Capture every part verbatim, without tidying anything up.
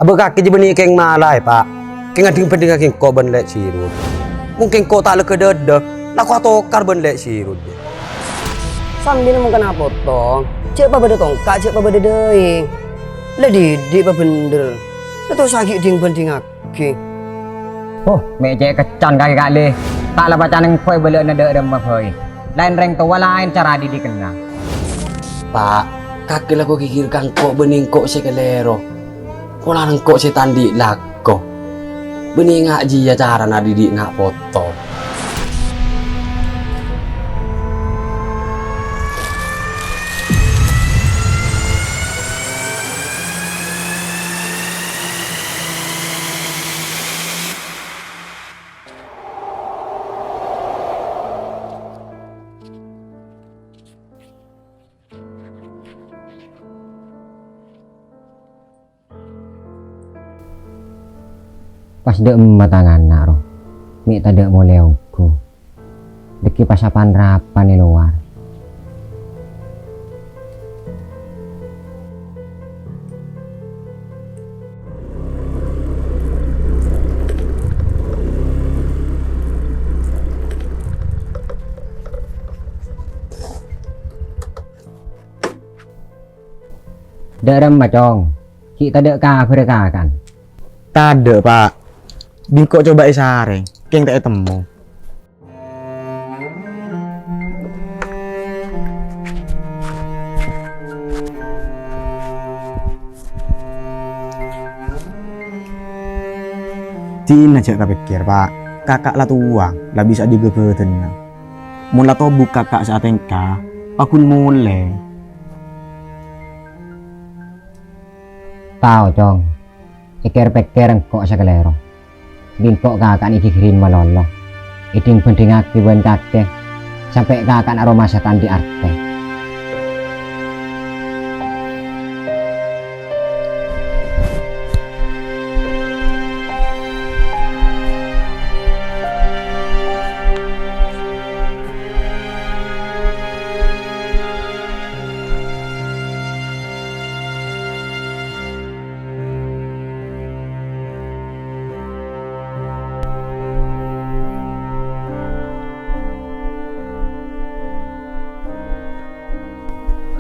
Abâ' kakè jhâ' bânnè kèng malaè, Pa'. Kèng adhing-bhândhingngaghi engko' bân Lè' Sirut. Mon kèng engko' ta' lèghâ dhâdhâ, la ko' atokar bân Lè' Sirut. Sambi mon kana' potong, jhâ' pabâdâ tongka', jhâ' pabâdâ dâi. La didik pabhendher. La tossaghi dhing-bhândhingngaghi. Huh, mè' cè' kèccan kakè ka'lè. Ta' la pacan engko' èbâlâ'âna dâ' remma bhâi. Laèn rèng towa, laèn cara didikanna. Pa', kakè la ko' ghighir ka engko' bânnè engko' sè kalèro. Polana engko' sè ta' andi' lako. Bânnè nga' jiyâ carana didik na' poto. Pas dâ' emma tang ana', ro, mè' tadâ' molè ongghu. Dâgghi' pas apan-rapan è lowar. Dâ' remma, Cong? Ghi' tadâ' kabhârrâ kaka'en? Tadâ', Pa'. Bi' engko' coba èsarèng, kèng ta' ètemmo. Dinah jhâ' kapèkkèr, Pa'. Kaka' la towa, la bisa jâgâ bhâdhânna. Mon la tobu' kaka' sè atèngka, paggun molè. Tao, Cong. Èkèr-pèkkèr engko' sè kalèro. Bi' engko' kaka'en èghighiri malolo. Èdhing-bhândhingngaghi bân kakè, sampè' kaka'en aromasa ta' andi' artè.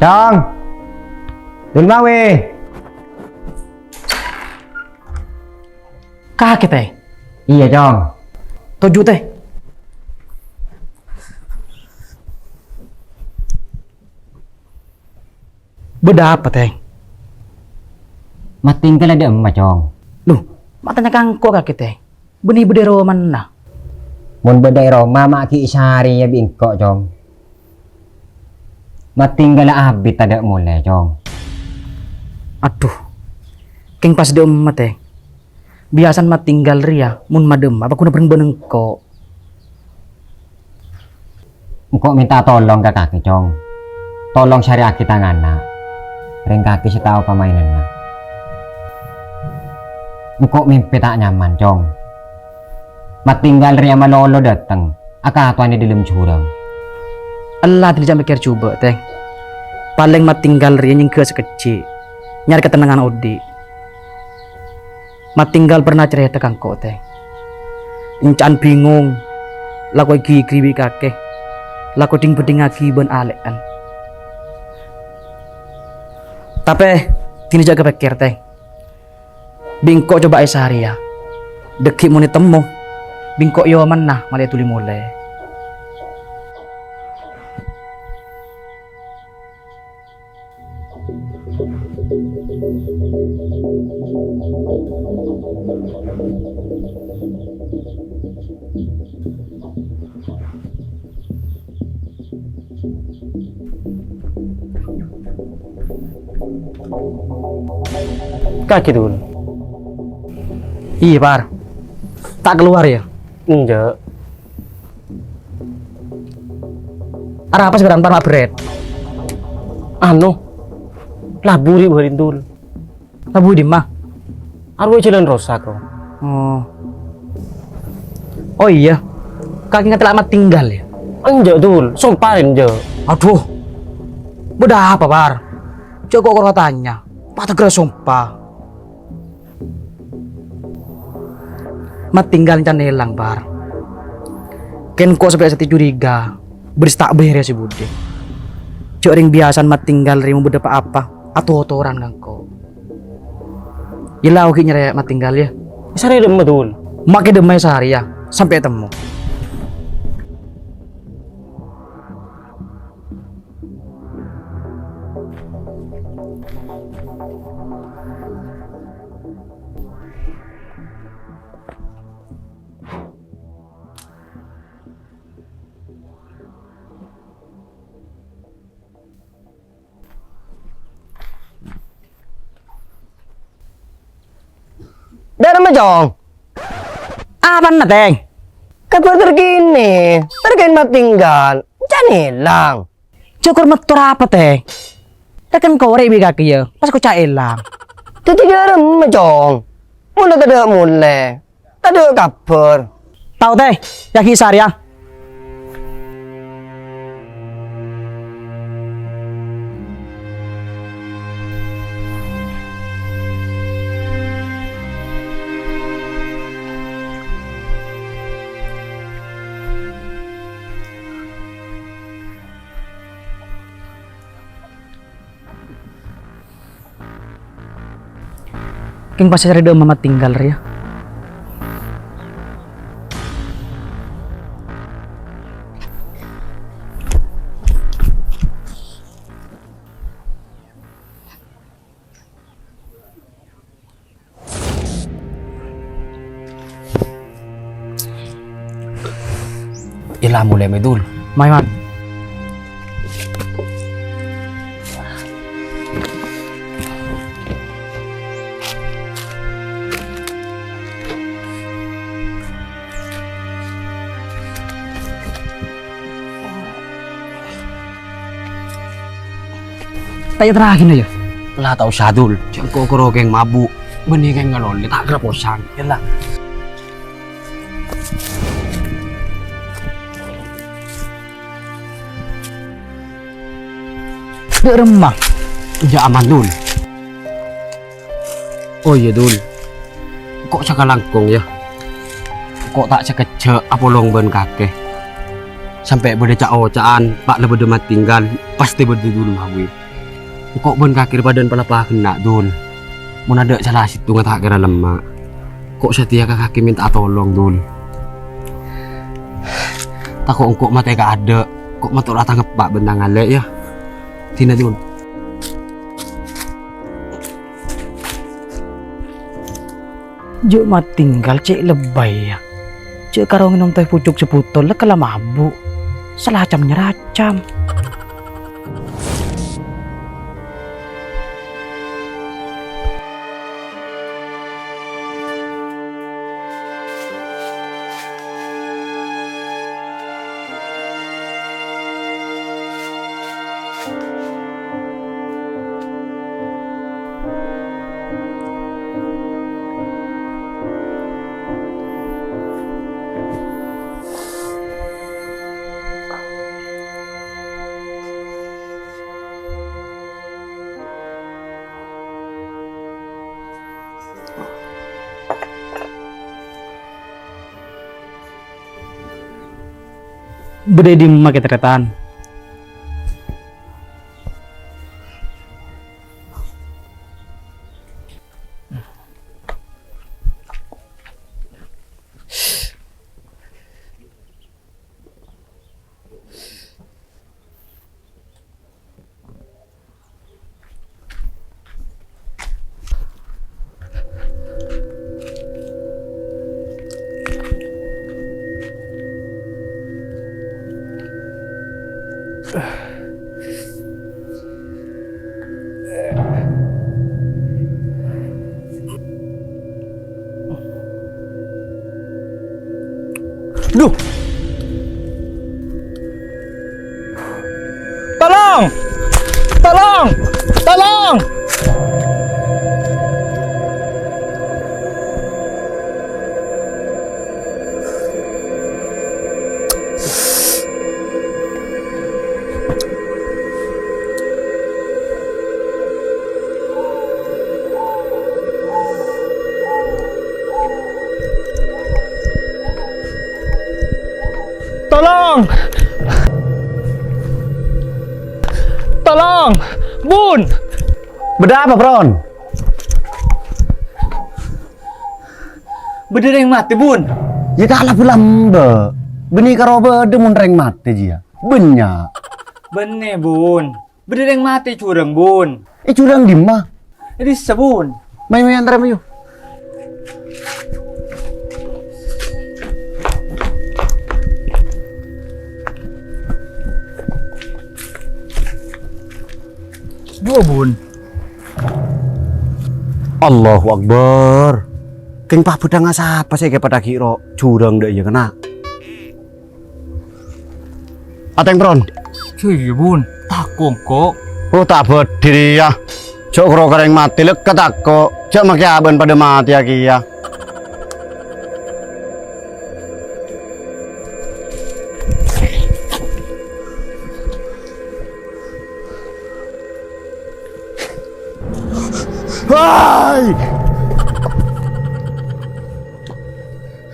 Cong! Dulma, wè! Kakè, Tè? Iyâ, Cong. Toju', Tè. Bâdâ apa, Tè? Matinggal dâ' emma, Cong. Loh, ma' tanya ka engko' kakè, Tè? Bânnè bâdâ è romana? Mon bâdâ è roma, ma' ghi' èsarèya bi' engko', Cong. Matinggal abit tadâ' molè, Cong. Adhu, kèng pas dâ' emma, Tè. Biyasana Matinggal rèya mon madâmma apa ghuna bhâreng bân engko'. Engko' mènta tolong ka kakè, Cong. Tolong sarèyaghi tang ana'. Rèng kakè sè tao pamaènanna. Engko' mèmpè ta' nyaman, Cong. Matinggal rèya malolo dâteng, akatowan è dâlem jhurâng. Ella dinna' jhâ' mèkkèr jhubâ', Tè. Palèng Matinggal rèya nyèngghâ sakejjhi', nyarè katennengngan odi'. Matinggal pernah carèta ka engko', Tè. Ènca'an bingong, la ko' èghighiri bi' kakè, la ko' dhing-bhândhingngaghi bân alè'an. Tapè, dinna' jhâ' kapèkkèr, Tè. Bi' engko' coba èsarèya. Dâgghi' mon ètemmo, bi' engko' è omana malè èduli molè. Kakè, Dul. Iyâ, Par. Ta' kalowar, yâ? Enjâ'. Arapa sampèyan, Par, ma' bherrâ'? Anu, labu rè' bâri', Dul. Labu è dimma? Arowa jhâlân rosak, ro. Oh. Oh iyâ. Kakè ngatela' Matinggal, yâ? Enjâ', Dul. Sompa rè enjâ'. Adhu. Bâdâ apa, Par? Jhâ' ko' kor atanya. Patègghâr sompa. Matinggal can èlang, Par. Kèng engko' sampè' satèya curiga, bâris ta' bhârâs è budi. Jhâ' rèng biyasana Matinggal rèya mon bâdâ pa-apa, ator-atoran ka engko'. Yâ la, ogi nyarè Matinggal, yâ. Sarè dâ'emma, Dul? Makkè dâ'emma sarè, yâ, sampè' temmo. Dâ'remma, Cong? Apana, Tèng? Kabhâr terkini, terkini Matinggal. Can èlang. Jhâ' kor mattor apa, Tèng? Rèken korè bi' kakè, yâ, pas koca' èlang. Dhâddhi dâ'remma, Cong? Mon la tadâ' molè. Tadâ' kabhâr. Tao, Tèng, yâ ghi' sarèya. Kèng pas sarè dâ'emma Matinggal rèya. Yâ la, molè, Dul. Mayu, Man. Ta' èyaterraghi, yâ? La, ta' osa, Dul. Jhâ' engko' koro kèng mabu'. Bânnè kèng ngalolè, ta' kèra posang. Yâ la. Dâ'remma? Iyâ, aman, Dul. Oh iyâ, Dul. Engko' sakalangkong, yâ. Engko' ta' sakejjhâ' apolong bân kakè. Sampè' bâdâ ca'-oca'an, pa' la bâdâ Matinggal, pastè bâdâ Dul Mawi. Engko' bân kakè rèya padâna pala paghenna', Dul. Mon adâ' sala sèttonga ta' kèra lemma'. Engko' satèya ka kakè mènta'a tolong, Dul. Tako' engko' matè kaadâ', engko' mator atangeppa' bân tangalè, yâ. Dina, Dul. Jhâ' Matinggal cè' lebbâi, yâ. Jhâ' karo ngènom tèh pucuk sabhutol la kala mabu'. Salacam-nyaracam. Bâdâ è dimma kakè, tarètan? Duh! Tolong! Tolong! Tolong! Tolong! Tolong! Bun! Bâdâ apa, Pron? Bâdâ rèng matè, Bun. Yâ, ta' la-, lambâ'. Bânnè karo bâdâ mon rèng matè, jiyâ. Bânnya'. Bânnè, Bun. Bâdâ rèng matè è jhurâng, Bun. È jhurâng dimma? È dissa, Bun. Mayu, mayu, antara, mayu. Dua, Bun. Allahu Akbar. Kèng pabhâdhângnga sapa sè èkèpèttaghi ro' jhurâng dâ' iyâ, kèna? Atèng, Pron. Iyâ, Bun. Tako' engko'. Oh, ta' bâdhi rèya. Jhâ' karo-karo rèng matè lèkka tako'. Jhâ' makè abâ'na padâ matèya kèya. Hai!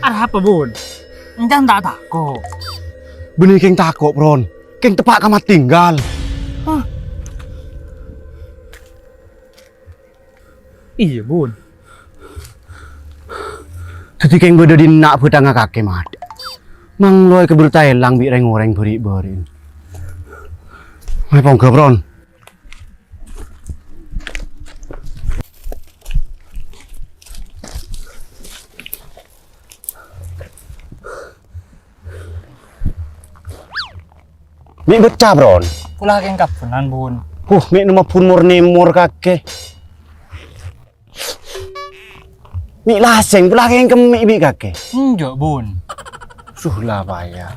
Arapa, Bun? Èncan ta' tako'? Bânnè kèng tako', Pron. Kèng teppa' ka matinggal. Hah? Iyâ, Bun. Dhâddhi kèng bâdâ dinna' bhâdhângnga kakè, Mat. Mangloè kabhârâ ta' èlang bi' rèng-orèng bâri'-bâri'. Mè' pongghâ, Pron. Mè' bâca, Bron. Pola kèng kabbhungan, Bun. Huh, mè' nomma bun mor-nèmor kakè. Mè' lasèng, pola kèng kemmè' bi' kakè. Enjâ', Bun. Suh la paya.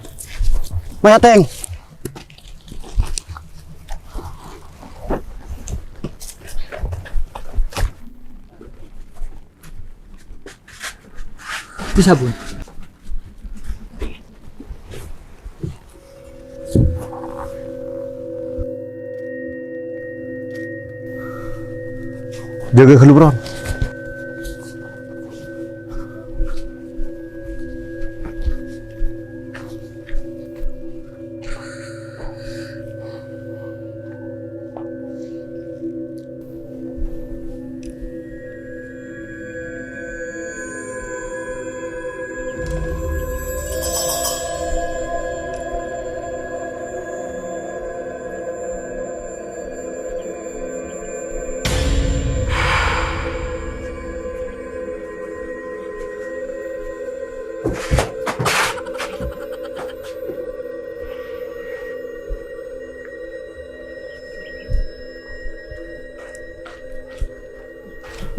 Maya, Tèng. Bisa, Bun. Jâgâ ghâllu, Bron.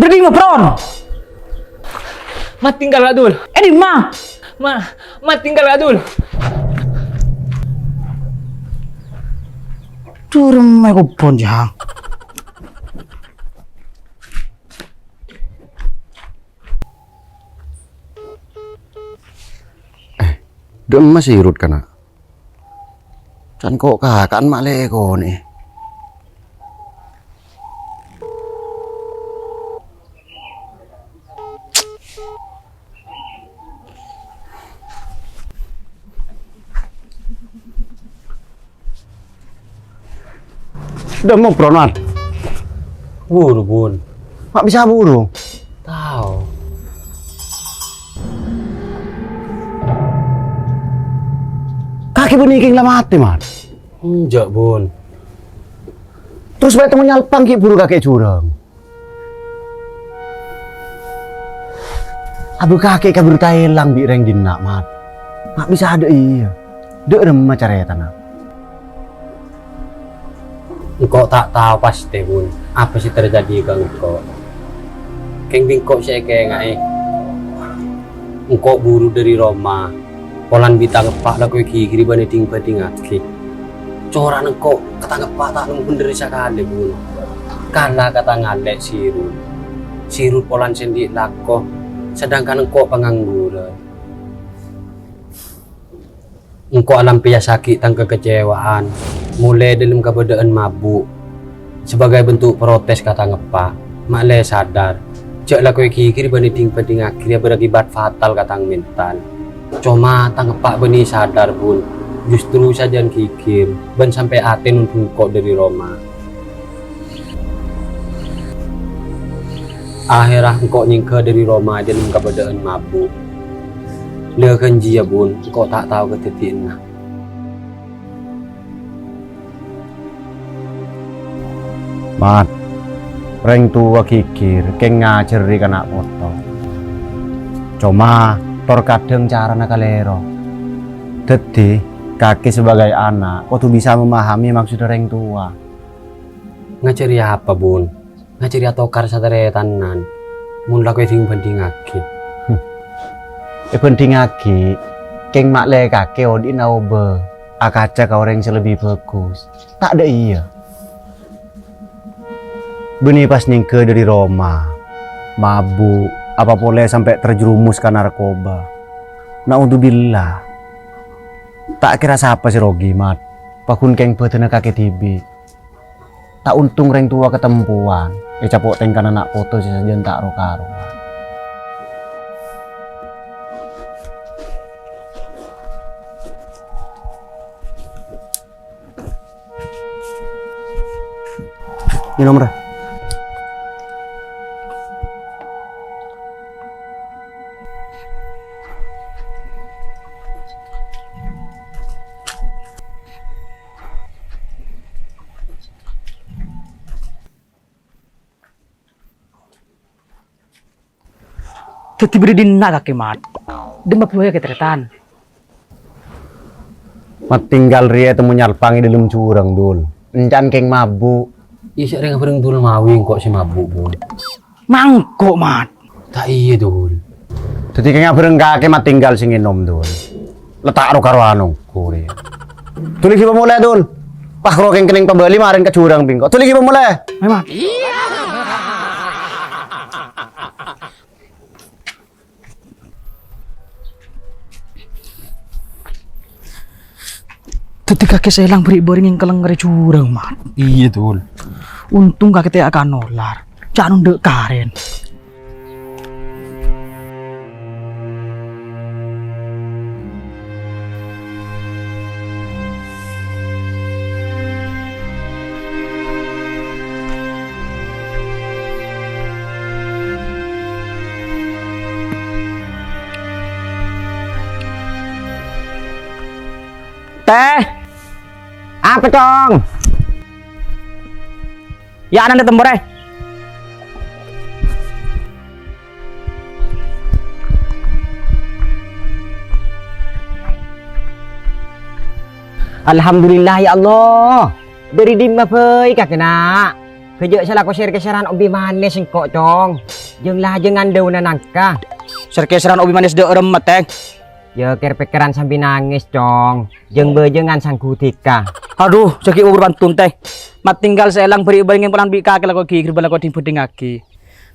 Bâdâ è dimma, Pron? Matinggal, Adul. È dimma? Ma, matinggal, Adul. Durem ae kobon, Jang. Eh, dâ' emma si Rut, kana'? Can ko'-kaka'an ma' lè èkonè'è. Dâ' emma, Pron, Mat? Buru, Bun. Ma' bisa buru? Tao. Kakè bânnè kèng la matè, Mat? Enjâ', Bun. Terros bâ'na tèmon nyalpang ghi' buru kakè è jurang. Abâ kakè kabhuru ta' èlang bi' rèng dinna', Mat. Ma' bisa dâ' iyâ. Dâ' remma carètana. Engko' ta' tao pastè, Bun, apa sè terjadi ka engko'. Kèng bi' engko' sè èkènga'è. Engko' buru dâri roma. Polana bi' tang eppa' lako èghighiri bân èdhing-bhâdhingngaghi. Corana engko' ka tang eppa' ta' nemmo bhendher sakalè, Bun. Kala ka tang alè' si Rut. Si Rut polana sè andi' lako, sedangkan engko' pangangguran. Engko' alampiyassaghi tang kakecewaan, molaè dâlem kabâdâ'ân mabu'. Sabâgâi bentuk protes ka tang eppa', ma' lè sadar, jâ' lako èghighiri bân èdhing-bhâdhingngaghi berakibat fatal ka tang mental. Coma tang eppa' bânnè sadar, Bun, justru sajân Gigir bân sampè' atè nondhung engko' dâri roma. Ahèrra engko' nyèngghâ dâri roma è dâlem kabâdâ'ân mabu'. La ghânjiyâ, Bun, engko' ta' tao kadhâddhiyânna. Mat, rèng towa Gigir kèng ngajhâri kana' poto. Coma, tor kadhâng carana kalèro. Dhâddhi, kakè sebagai ana' kodhu bisa memahami maksoddhâ rèng towa. Ngajhâri apa, Bun? Ngajhâri atokar sataretanan, mon la koè ding-bhândhingngaghi. Èbhândhingngaghi, kèng ma'lè kakè odi'na obâ, akaca ka orèng sè lebbi bhâghus. Tadâ' iyâ. Bânnè pas nyèngghâ dâri roma, mabu', apa polè sampè' terjerumus ka narkoba. Na'udzubillah. Ta' kèra sapa sè rogi, Mat. Paghun kèng bhâdhânna kakè dhibi'. Ta' ontong rèng towa katempowan, ècapo' tèngkana na' poto sè sajân ta' ro-karowan. Ngènom, Ra. Dhâddhi bâdâ dinna' kakè, Mat? Dimma bhâi kakè tarètan? Mat tinggal rèya ètemmo nyalpang è dâlem jhurâng, Dul. Ènca'na kèng mabu'. Iyâ, sè rèng-bhâreng Dul mawi engko' sè mabu', Bun. Mangko', Mat. Ta' iyâ, Dul. Dhâddhi kèng abhâreng kakè Mat tinggal sè ngènom, Dul. La ta' ro-karowan ongghu rèya. Dul ghi' pamolè, Dul. Pas ro kèng kennèng pabâli marèn ka jhurâng bi' engko'. Dul ghi' pamolè. Ayo, Mat. Dhâddhi kakè sè èlang bâri'-bâri' ngèngkèlèng è jhurâng, Mat. Iyâ, Dul. Ontong kakè tèya' kanolar. Ca'na ondâ' karèn. Tèh. Apa, Cong? Yâ, ananda tembore. Alhamdulillah, ya Allah. Dâri dimma bhâi kakè, Na'? Ghâjâ' sè lako ser-keseran obi manis engko', Cong. Jâng-lajângan dâunna nangka. Ser-keseran obi manis dâ' remma, Tèng? Yâ, kèr-pèkkèran sambi nangès, Cong. Jâng-bâjângan sangghu dhika. Adhu, jhâ' ghi' obâ pantun, Tèng. Mat tinggal sè èlang bâri' bârengngèn polana bi' kakè lako ghighir bân lako dhing-bhândhingngaghi.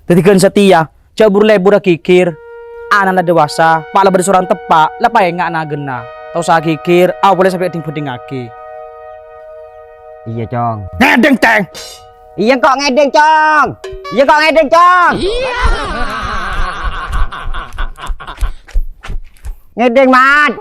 Dhâddhi ghân satèya, jhâ' bur-lebur aghigghir. Ana'na dewasa, ma' la bâdâ soran teppa', la paènga' naghânna. Ta' osa aghigghir, apa polè sampè' dhing-bhândhingngaghi. Iyâ, Cong. Ngèdhing, Tèng! Iyâ, engko' ngèdhing, Cong! Iyâ, engko' ngèdhing, Cong! Ngèdhing, Mat!